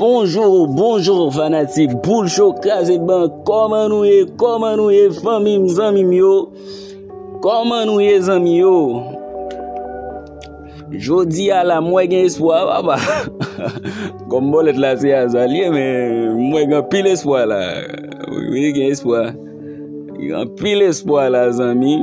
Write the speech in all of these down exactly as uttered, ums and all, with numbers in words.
Bonjou, bonjou fanatik Boul Cho Kraze Ban. Kòman nou ye? Kòman nou ye, fanmi m, zanmi m yo? Kòman nou ye, zanmi yo? Jodi a la, m wè gen espwa, papa. Kòm bòlèt la se aza l ye, men m wè gen anpil espwa la. Wi, wi, gen espwa. Gen anpil espwa la, zanmi.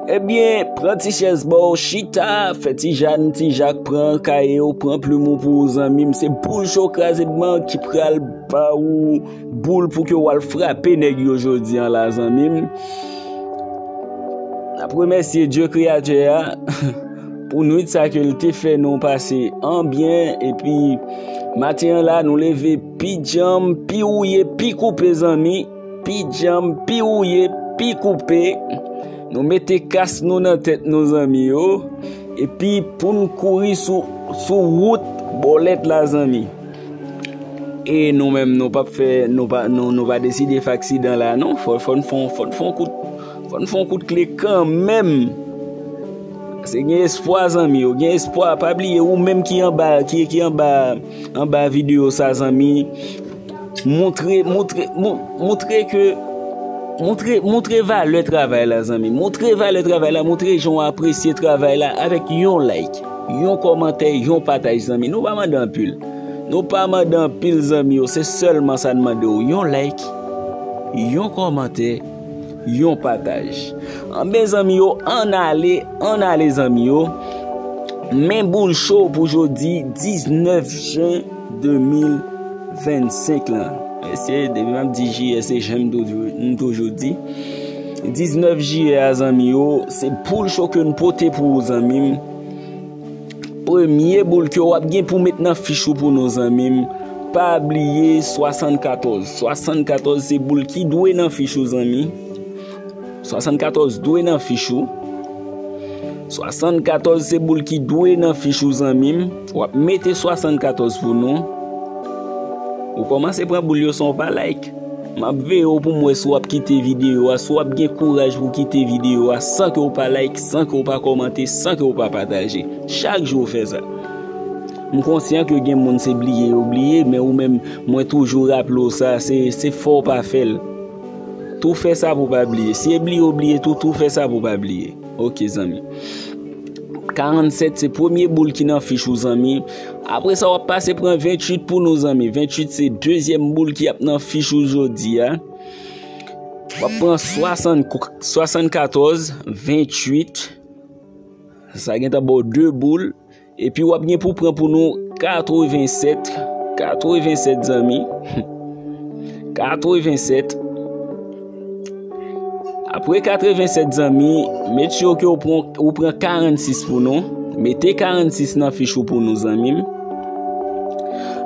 Ebyen, pran ti chèz ba w, chita, fè ti Jàn, ti Jak, pran kaye w, pran plim ou pou ou, zanmi m. Se Boul Cho Kraze Ban ki pral ba ou boul pou ke w al frape nèg yo jodi a la, zanmi m. N ap remèsye Dye Kreyatè a pou nwit sa ke l te fè nou pase an byen, epi maten an la, nou leve pi djanm, pi wouye, pi koupe, zanmi. Pi djanm, pi wouye, pi koupe. Nou mete kas nou nan tèt nou, zanmi yo. Epi pou n kouri sou, sou wout bòlèt la, zanmi. E nou menm, nou p ap fè, nou pa, nou, nou pa deside fè aksidan la, non. Fò, fò n fè, fò n fè yon kout, fò n fè yon kout kle kanmenm. Paske gen espwa, zanmi yo, gen espwa. Pa bliye, ou menm ki anba, ki, ki anba, anba videyo sa, zanmi. Montre, montre, mon-, montre ke, montre, montre valè travay la, zanmi. Montre valè travay la, montre jan w apresye travay la avèk yon like, yon kòmantè, yon pataj, zanmi. Nou pa mande anpil. Nou pa mande anpil, zanmi yo. Se sèlman sa n mande w. Yon like, yon kòmantè, yon pataj. Anben, zanmi yo, ann ale, ann ale, zanmi yo. Men Boul Cho pou jodi diznèf jen de mil vennsenk lan. Mesye, depi m ap di jiyè, se jen m toujou, m toujou di. Diznèf jiyè a, zanmi yo, se Boul Cho ke n pote pou ou, zanmi m. Premye boul ke w ap gen pou met nan fich ou pou nou, zanmi m, pa bliye swasannkatòz. Swasannkatòz se boul ki dwe nan fich ou, zanmi. Swasannkatòz dwe nan fich ou. Swasannkatòz se boul ki dwe nan fich ou, zanmi m. W ap mete swasannkatòz pou nou. Ou kòmanse pran boul yo san w pa like. M ap veye w pou m wè si w ap kite videyo a, si w ap gen kouraj pou kite videyo a san ke w pa like, san ke w pa kòmante, san ke w pa pataje. Chak jou w fè sa. M konsyan ke gen moun se bliye yo bliye, men ou menm, mwen toujou raple w sa, se, se fè w pa fè l. Tou fè sa pou w pa bliye. Si e bliye w bliye tou, tou fè sa pou w pa bliye. Ok, zanmi. Karannsèt se premye boul ki nan fich ou, zanmi. Apre sa, w ap pase pran venntuit pou nou, zanmi. Venntuit se dezyèm boul ki ap nan fich ou jodi a. W ap pran swasann, swasannkatòz, venntuit. Sa gentan ba w de boul. Epi w ap gen pou pran pou nou katrevensèt, katrevensèt, zanmi. Katrevensèt. Apre katrevensèt, zanmi, make sure ke w pran, ou pran karannsis pou nou. Mete karannsis nan fich ou pou nou, zanmi m.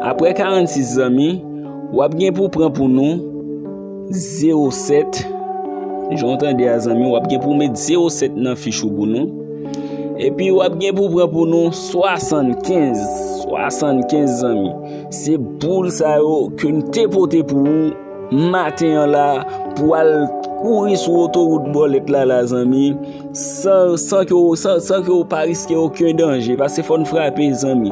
Apre karannsis, zanmi, w ap gen pou pran pou nou zewo sèt. Jan w tande a, zanmi, w ap gen pou met zewo sèt nan fich ou pou nou. Epi w ap gen pou pran pou nou swasannkenz. Swasannkenz, zanmi. Se boul sa yo ke n te pote pou ou maten an la, pou al kouri sou otowout bòlèt la, la, zanmi. San, san ke w, san, san ke w pa riske okenn danje, paske fò n frape, zanmi.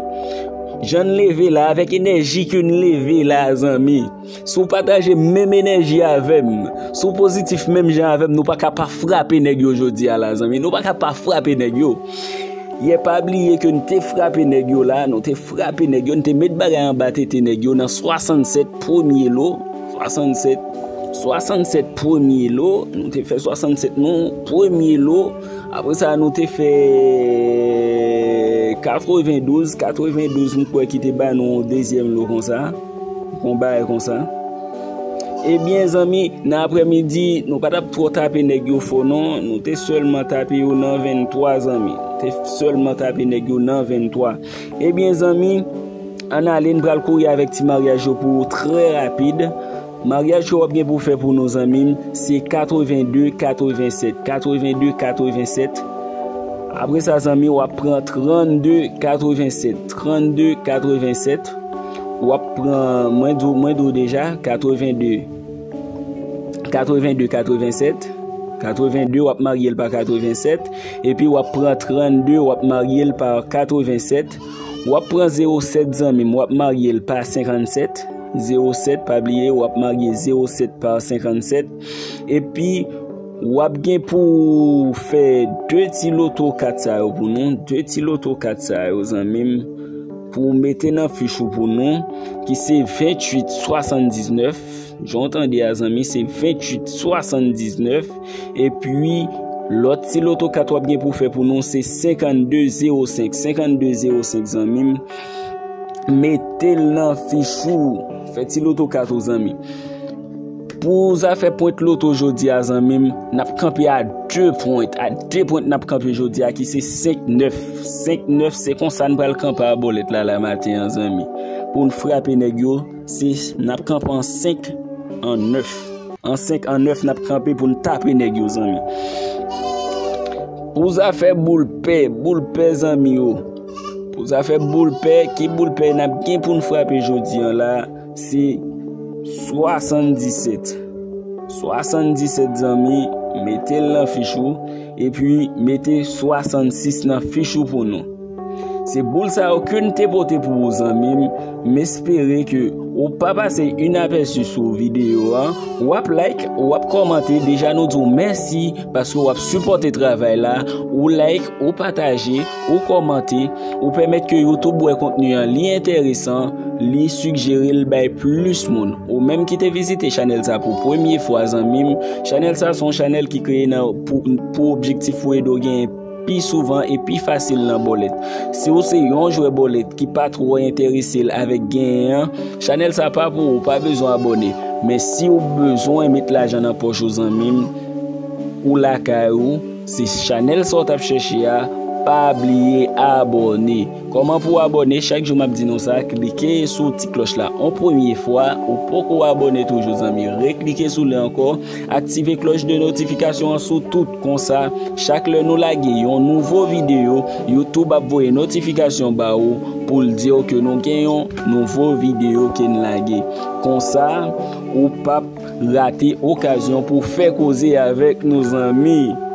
Jan n leve la, avèk enèji ke n leve la, zanmi. Si w pataje menm enèji avè m, si w pozitif menm jan avè m, nou pa ka pa frape nèg yo jodi a la, zanmi. Nou pa ka pa frape nèg yo. Yè, pa bliye ke n te frape nèg yo la, nou te frape nèg yo, n te met bagay anba tete nèg yo nan swasannsèt premye lo. Swasannsèt, swasannsèt premye lo, nou te fè swasannsèt nou, premye lo. Apre sa, nou te fè katrevendouz, katrevendouz, m kwè ki te ba nou yon dezyèm lo konsa. Yon bagay konsa. Ebyen, zanmi, nan aprèmidi, nou pa t ap twò tape nèg yo fò, non. Nou te sèlman tape yo nan venntwa, zanmi. Te sèlman tape nèg yo nan venntwa. Ebyen, zanmi, ann ale, n pral kouri avèk ti maryaj yo pou ou trè rapid. Maryaj ke w ap gen pou fè pou nou, zanmi m, se katrevenn de katrevenn sèt. Katrevenn de katrevenn sèt. Apre sa, zanmi, w ap pran trannde katrevenn sèt. Trannde katrevenn sèt. W ap pran, mwen di w, mwen di w deja, katrevenn de, katrevenn de katrevenn sèt. Katrevenn de, w ap marye l pa katrevenn sèt. Epi w ap pran trannde, w ap marye l pa katrevenn sèt. W ap pran zewo sèt, zanmi m, w ap marye l pa senkannsèt. Zewo sèt, pa bliye, w ap marye zewo sèt pa senkannsèt. Epi, w ap gen pou fè de ti loto kat sa yo pou nou. De ti loto kat sa yo, zanmi m, pou w mete nan fich ou pou nou, ki se venntuit swasanndiznèf. Jan w tande a, zanmi, se venntuit swasanndiznèf. Epi, lòt ti loto kat w ap gen pou fè pou nou, se senkannde zewo senk. Senkannde zewo senk, zanmi m. Mete l nan fich ou. Fè ti loto kat ou, zanmi. Pou zafè pwent loto jodi a, zanmi m, n ap kanpe a de pwent. A de pwent n ap kanpe jodi a, ki se senk nèf. Senk nèf, se konsa n pral kanpe a bòlèt la, la maten an, zanmi. Pou n frape nèg yo, se, n ap kanpe an senk, an nèf. An senk, an nèf, n ap kanpe pou n tape nèg yo, zanmi. Pou zafè boul pè, boul pè, zanmi yo. Pou zafè boul pè, ki boul pè n ap gen pou n frape jodi an la, se swasanndisèt. Swasanndisèt, zanmi, mete l nan fich ou, epi mete swasannsis nan fich ou pou nou. Se boul sa yo ke n te pote pou ou, zanmi m. M espere ke ou pa pase inapèsi sou videyo a. W ap like, w ap kòmante. Deja, nou di w mèsi paske w ap sipòte travay la. Ou like, ou pataje, ou kòmante, ou pèmèt ke YouTube wè kontni an, li enteresan, li sijere l bay plis moun. Ou menm ki te vizite chanèl sa pou premye fwa, zanmi m, chanèl sa se yon chanèl ki kreye nan, pou, pou objektif pou ede w genyen pi souvan e pi fasil nan bòlèt. Si w se yon jwè bòlèt ki pa twò enterese l avèk genyen an, chanèl sa pa pou ou, pa bezwen abòne. Men si w bezwen met lajan nan pòch ou, zanmi m, ou lakay ou, se chanèl sa w t ap chèche a, pa bliye abòne. Kòman pou w abòne? Chak jou m ap di nou sa, klike sou ti klòch la yon premye fwa. Ou poko abòne toujou, zanmi, reklike sou li ankò. Aktive klòch de notifikasyon an sou tout. Konsa, chak lè nou lage yon nouvo videyo, YouTube ap voye notifikasyon ba ou pou l di w ke nou gen yon nouvo videyo ke n lage. Konsa, ou p ap rate okazyon pou fè koze avèk nou, zanmi.